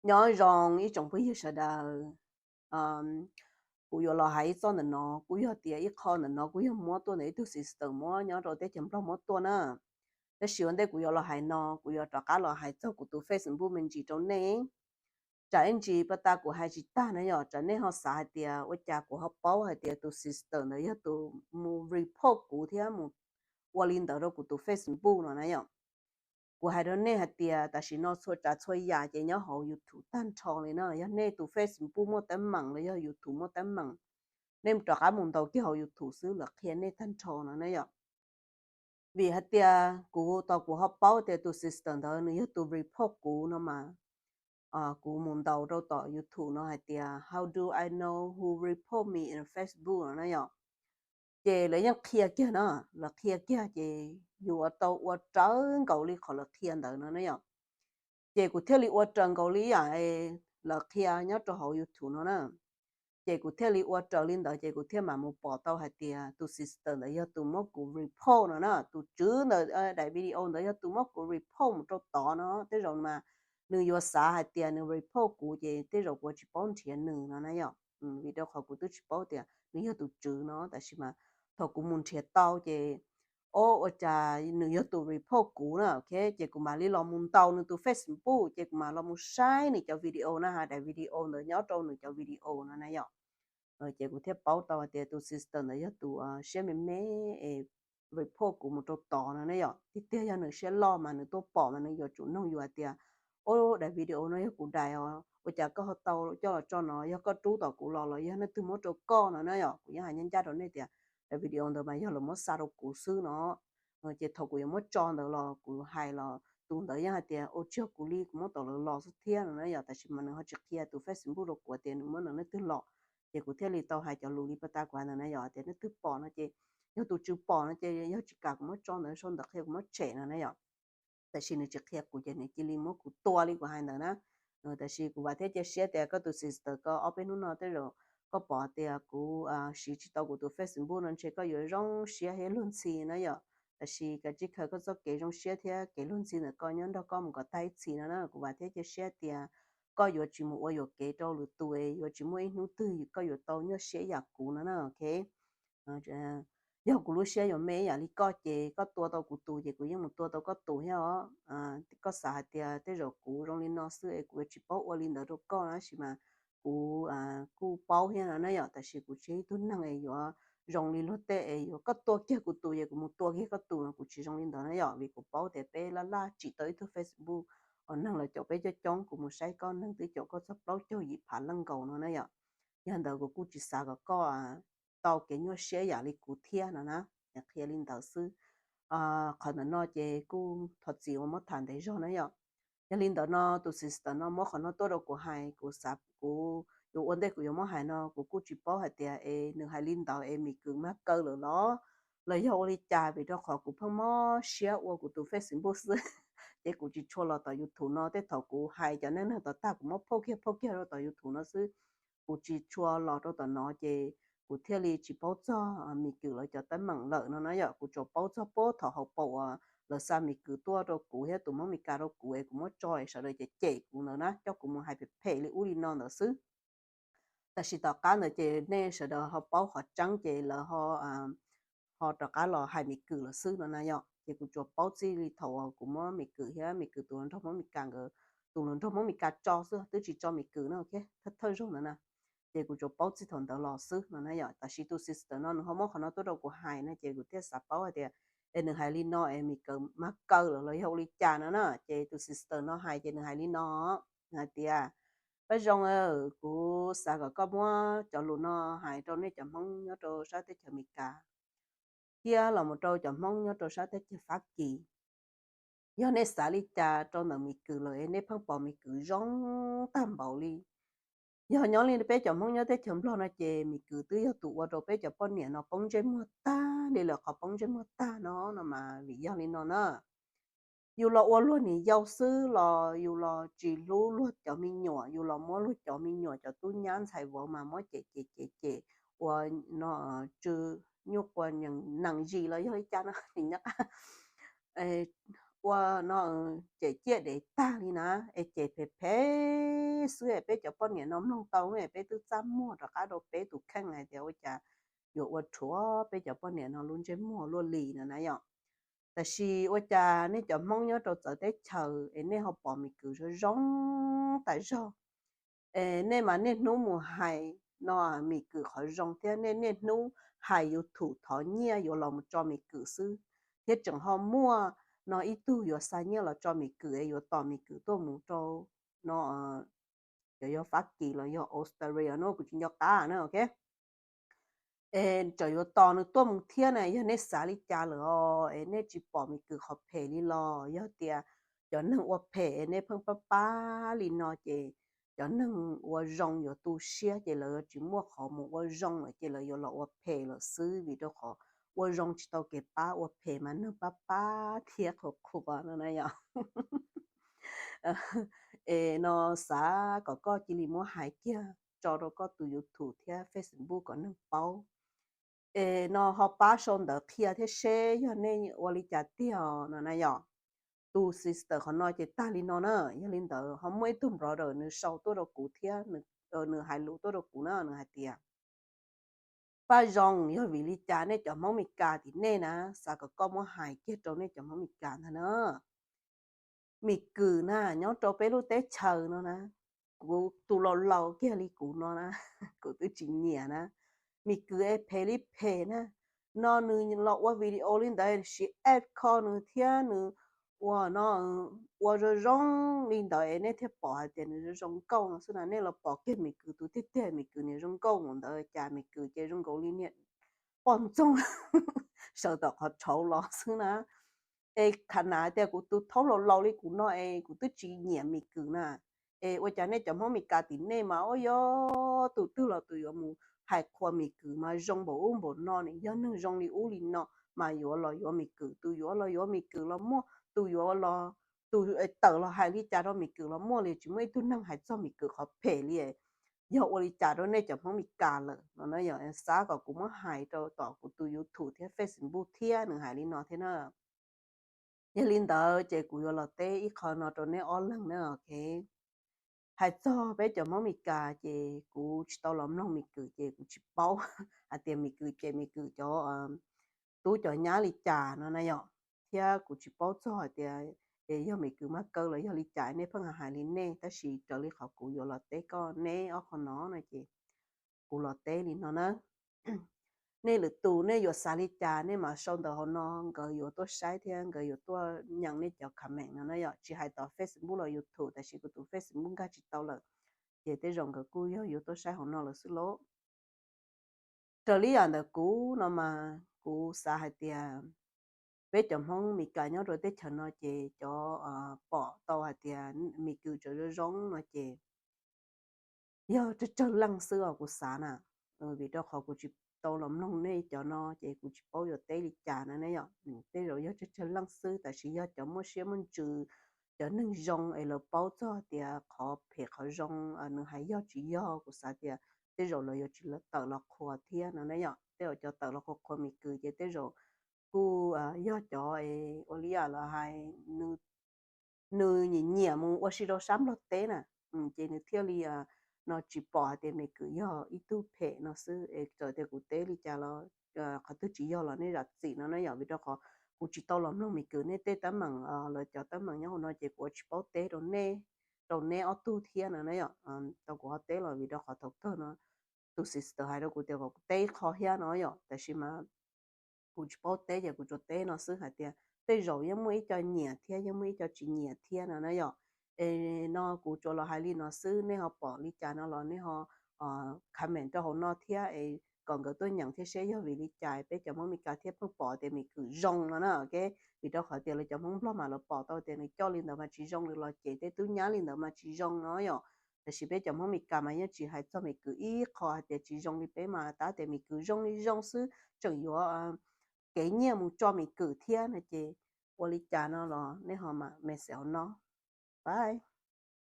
Nyob zoo ib tsoom phooj ywg sawv daws. Kuv yuav los hais ib txoj ntawm no, kuj yog tias ib qho ntawm no kuj yog muab tuaj ntawm ib tug sister muab nyob rau teb chaws Nplog muab tuaj na. Tab sis ua ntej kuv yuav los hais no, kuv yuav rov qab los hais txog kuv tus Facebook me ntsis rau nej. Tsam ib ntsis pas tas kuv hais tsis tag na yom, tsam nej ho xav hais tias ua cas kuv ho paub hais tias tus sister ntawd yog tus mus report kuv thiab mus ua li ntawd rau kuv tus Facebook no na yom. Kuv hais rau nej hais tias tam sim no txhua tsav txhua yam ces nyob hauv YouTube tag nrho li na. Yog nej tus Facebook muaj teeb meem los yog YouTube muaj teeb meem, nej rov qab mus ntaus kiag hauv YouTube xwb lawv qhia nej tag nrho no na yom. Vim hais tias kuv tos kuv ho paub tias tus sister ntawd nws yog tus report kuv no mas, kuv mus ntaus rau tom YouTube no hais tias how do I know who report me in Facebook no na yom. Ces lawv yeej qhia kiag na, lawv qhia kiag ces yuav tau ua raws nkaus li qhov lawv qhia ntawd no na yom. Ces kuv thiaj li ua raws nkaus li yam lawv qhia nyob rau hauv YouTube no na. Ces kuv thiaj li ua raws li ntawd ces kuv thiaj mam mus pom tau hais tias tus sister ntawd yog tus muab kuv report no na, tus tswv ntawd daim video ntawd yog tus muab kuv report mus rau tod no. Tej zaum mas nws yuav xav hais tias nws report kuv ces tej zaum kuv tsis paub nrhiav nws no na yom. Vim rau qhov kuv twb tsis paub tias nws yog tus tswv no, tab sis mas thaum kuv mus nrhiav tau ces, o, ua cas nws yog tus report kuv na, ok, ces kuv mam li los mus ntaus nws tus Facebook, ces kuv mam los mus saib nws cov video na, daim video ntawd nyob rau nws cov video no na yom. Ces kuv thiaj paub tau hais tias tus sister ntawd yog tus siab me me es report kuv mus rau tod no na yom. Tiag tiag yog nws siab loj mas nws tuaj pom mas nws yuav tsum noog yus hais tias, o, daim video no yog kuv daim os, ua cas koj ho tau coj los tso no, yog koj rub tom kuv los los yog leej twg muab rau koj no na yom. Kuv yeej hais ncaj ncaj rau nej tias daim video ntawd mas yog lawv muab xa rau kuv xwb no. Ces thaum kuv yuav muab tso ntawd los kuv hais los tus ntawd yeej hais tias, o, tsis yog kuv li, kuv muab tom lawv los xwb thiab no na yom. Tab sis mas nws ho tsis qhia tus Facebook rau kuv tias nws muab ntawm leej twg los. Ces kuv thiaj li tau hais cov lus li pas tas kuv hais ntawd na yom, tias leej twg pom no ces, yog tus tswv pom no ces yog tsis kam kuv muab tso ntawd, sau ntawv qhia kuv muab tshem no na yom. Tab sis nws tsis qhia kuv ces nws cia li muab kuv tua li kuv hais ntawd na. Tab sis kuv vam thiab cia siab tias koj tus sister ko ob peb hnub no tej zaum koj pom tias kuv siv tsis tau kuv tus Facebook no ntshe koj yuav zoo siab thiab luag ntxhi na yom. Tab sis kav tsij khaws koj txoj kev zoo siab thiab kev luag ntxhi ntawm koj nyob nrog koj mus kom tag ib txhis no na. Kuv vam thiab cia siab tias koj yuav tsis mus ua yuam kev rau lwm tus, yuav tsis muaj ib hnub twg koj yuav tau nyuaj siab yam kuv no na, ok. Yog kuv lub siab yuav me ib yam li koj ces koj tua tau kuv tus ces kuv yeej mus tua tau koj tus thiab os. Koj xav hais tias tej zaum kuv zoo li no xwb es kuv yuav tsis paub ua li ntawd rau koj na, tab sis mas kuv kuj paub thiab no na yom. Tab sis kuv tsis yog ib tug neeg es yuav zoo li luag tej es yuav koj tua kiag kuv tus ces kuv mus tua kiag koj tus no, kuv tsis zoo li ntawd na yom. Vim kuv paub tias peb laj laj tsim tau ib tug Facebook uas neeg lawv caum peb coob coob, kuv mus saib koj neeg twb caum koj txog plaub caug yim phav leej nkaus no na yom. Yog ntawd kuv kuj tsis xav kom koj tau kev nyuaj siab yam li kuv thiab no na. Qhia li ntawd xwb. Qhov ntawm no ces kuj thov txim uas muab tham ntev zog na yom. Yog li ntawd no tus sister no muab qhov no tuaj rau kuv hais, kuv xav kuv yuav ua ntej kuv yuav muab hais no kuv kuj tsis paub hais tias es nws hais li ntawd es Mim Kwm mag kaw lawm los, los yog ua li cas, vim rau qhov kuv pheej mob siab ua kuv tus Facebook xwb. Ces kuv tsis tshua los tom YouTube no, tej thaum kuv hais cov neej neeg tom tag kuv muab phauj kiag phauj kiag rau tom YouTube no xwb. Kuv tsis tshua los rau tom no ces kuv thiaj li tsis paub txog Mim Kwm lawv cov teeb meem lawm no na yom. Kuv tsuas paub txog puag thaum hauv paus uas lawv xa Mim Kwm tuaj rau kuv thiab tus Hmoob Mes Kas rau kuv es kuv muab tso es sawv daws cem cem kuv ntawd na, coj kuv mus hais phem phem li ub li no ntawd xwb. Tab sis tom qab ntawd ces nej sawv daws ho paub qhov tseeb ces lawv ho rov qab los hais Mim Kwm lawm xwb no na yom. Ces kuv tsuas paub txij li thaum uas kuv muab Mim Kwm thiab Mim Kwm tus hluas nraug Hmoob Mes Kas nkawd, tus hluas nraug Hmoob Mes Kas tso xwb, twb tsis tso Mim Kwm na, ok, thawj thawj zaug ntawd na. Ces kuv tsuas paub txij thaum ntawd los xwb no na yom. Tab sis tus sister no nws ho muab qhov no tuaj rau kuv hais no ces kuv thiaj xav paub hais tias es nws hais li no es Mim Kwm mag kaw lawm los yog ua li cas no na. Ces tus sister no hais ces nws hais li no, nws hais tias, Paj Zoo, kuv xav kom koj muab cov lus no hais rau nej cov Hmoob nyob rau sab teb chaws Amelikas thiab los mus rau cov Hmoob nyob rau sab teb chaws Fab Kis. Yog nej xav li cas rau ntawm Mim Kwm lawm es nej pheej pom Mim Kwm zoo tag npaum li. Yog nyob li peb cov Hmoob nyob teb chaws Nplog no ces Mim Kwm twb yog tus ua rau peb cov poj niam no poob ntsej muag tag li lawm, qhov poob ntsej muag tag no no mas vim yog li no na. Yus los ua luag niam yau xwb los yus los tsis hlub luag cov me nyuam, yus los muab luag cov me nyuam cov tub nyab ntxhais vauv mas muab cem cem cem cem ua no, tsw nyuj quas nees zis los yog li cas no nyob qab ua no cem ciaj dev tag li na, es cem phem phem xwb es peb cov poj niam no mloog tau es peb twb txaj muag rov qab rau peb tus kheej hais tias ua cas yuav ua rhuav peb cov poj niam no lub ntsej muag luaj li no na yom. Tab sis ua cas nej cov Hmoob nyob rau txawv teb chaws es nej ho pom Mim Kwm zoo zoo tas zog, es nej mas niaj hnub mus hais no Mim Kwm qhov zoo thiab nej niaj hnub hais YouTube thov nyiaj yuav los mus tso Mim Kwm xwb, thiab tseem ho muaj no ib tug yuav xa nyiaj los tso Mim Kwm es yuav tos Mim Kwm tuaj mus rau no cov yog Fab Kis los yog Australia no kuv tsis nco qab na, ok. Es tseem yuav tos nws tuaj mus thiab na, yog nej xav li cas lawm os, es nej tsis pom Mim Kwm qhov phem li los yog tias cov neeg ua phem es nej pheej pab pab li no ces cov neeg ua zoo yuav tu siab ces lawv yuav tsis muaj qhov mus ua zoo lawm ces lawv yuav los ua phem lawm xwb, vim rau qhov ua zoo tsis tau kev pab, ua phem mas neeg pab pab thiab qhuas qhuas no na yom. Es no xav kom koj cia li muab hais kiag tso rau koj tus YouTube thiab Facebook kom neeg paub. Es no ho pab sau ntawv qhia thiab seb yog nej ua li cas tiag no na yom. Tus sister qhov no ces tag li no na, yog li ntawd ho muaj ib tug brother nws sau tuaj rau kuv thiab, nws hais lus tuaj rau kuv na, nws hais tias Paj Zoo, yog vim li cas nej cov Hmoob Mes Kas tim nej na, xav kom koj muab hais kiag rau nej cov Hmoob Mes Kas ntag na. Mim Kwm na nyob rau peb lub teb chaws no na, kuv tus laus laus kiag li kuv no na, kuv twb tsis nyiam na. Mim Kwm es phem li phem na, no nws los ua video li ntawd siv ad copy nws thiab nws ua no, ua zoo zoo li ntawd es nej thiaj pom hais tias nws zoo zoo nkauj no xwb na. Nej los pom kiag Mim Kwm tus tiag tiag, Mim Kwm niag zoo nkauj mus ntawd cas Mim Kwm ces zoo nkaus li niag poj ntxoog sawv tom qhov tshauv los xwb na. Es khav na tias kuv tus thaub laus laus li kuv no es kuv twb tsis nyiam Mim Kwm na. Es ua cas nej cov Hmoob Mes Kas tim nej mas ua yog tus twg los tus yuav mus hais qhuas Mim Kwm mas zoo npaum ub npaum no ne, yog neeg zoo li ub li no mas yuav los yuav Mim Kwm, tus yuav los yuav Mim Kwm los muaj, tus yuav los, tus tawm los hais li cas rau Mim Kwm los muaj li, tsis muaj ib tug neeg hais txog Mim Kwm qhov phem li. Yog ua li cas rau nej cov Hmoob Mes Kas lawm no na yom, xav kom kuv muab hais rau tom kuv tus YouTube thiab Facebook thiab, nws hais li no thiab na. Yog li ntawd ces kuv yuav los teb ib qho no rau nej ob leeg na, ok. Hais txog peb cov Hmoob Mes Kas ces kuv tsis tau los mloog Mim Kwm ces kuv tsis paub hais tias Mim Kwm ces Mim Kwm cov tub cov nyab li cas no na yom, thiab kuv tsis paub txog hais tias yog Mim Kwm mas kaw los yog li cas nej pheej hais li nej, tab sis raws li qhov kuv yuav los teb koj neb ob qho no no ces kuv los teb li no na. Nej lwm tus nej yuav xav li cas nej mam sau ntawv hauv no, nkawd yuav tuaj saib thiab nkawd yuav tuaj nyeem nej cov comment no na yom. Tsis hais tom Facebook los YouTube, tab sis kuv tus Facebook nkag tsis tau lawm, ces tej zaum nkawd kuj yog yuav tuaj saib hauv no lawm xwb lauj. Raws li yam ntawm kuv no mas kuv xav hais tias peb cov Hmoob Mes Kas nyob rau teb chaws no ces cov pom tau hais tias Mim Kwm tseem zoo zoo no ces yog tsawg tsawg leej xwb os kuv xav na. Vim rau qhov kuv tsis tau los mloog nej cov no ces kuv tsis paub yuav teb li cas na ne yom. Tej zaum yog tsawg tsawg leej xwb, tab sis yog cov muaj siab muaj ntsws, cov neeg zoo es lawv paub txog tias qhov phem qhov zoo nws hais yog tsis yog, kuv xav tias tej zaum lawv yuav tsis tawm los qhuas thiab no ne yom. Tej zaum cov tawm los qhuas qhuas Mim Kwm ces tej zaum kuj yog cov ua li yam lawv hais nws nyiam nyiam mus ua si rau sab Nplog teb na, ces nws thiaj li no tsis pom hais tias Mim Kwm yog ib tug phem no xwb. Es txawm tias kuv teb li cas los qhov twg tsis yog los nej zam txim no na yom, vim rau qhov kuv tsis tau los mloog Mim Kwm nej tej teeb meem, lawv cov teeb meem nyob hauv no ces kuv ua tsis paub teb rau nej, rau neb ob tug thiab no na yom. Tau kuv ho teb los vim rau qhov thaum kawg no tus sister hais rau kuv tias kom kuv teb ib qho thiab no yom, tab sis mas kuv tsis paub teb ces kuv tsuas teb no xwb hais tias tej zaum yeej muaj ib co nyiam thiab yeej muaj ib co tsis nyiam thiab no na yom. Es no kuv tsuas los hais li no xwb, nej ho pom li cas no los nej ho comment rau hauv no thiab es kom nkawd tuaj nyeem thiab seb yog vim li cas peb cov Hmoob Mes Kas thiaj pheej pom tias Mim Kwm zoo no na, ok. Vim rau qhov tias lawv cov Hmoob Nplog mas lawv pom tau tias nws coj li ntawd mas tsis zoo, nws los cem tej tub nyab li ntawd mas tsis zoo no yom. Tab sis peb cov Hmoob Mes Kas mas yeej tsis hais txog Mim Kwm ib qho hais tias tsis zoo li peb mas tab tias Mim Kwm zoo li zoo xwb, tseem yuav kev nyiaj mus tso Mim Kwm thiab no ces ua li cas no los nej ho mam message hauv no. Bye.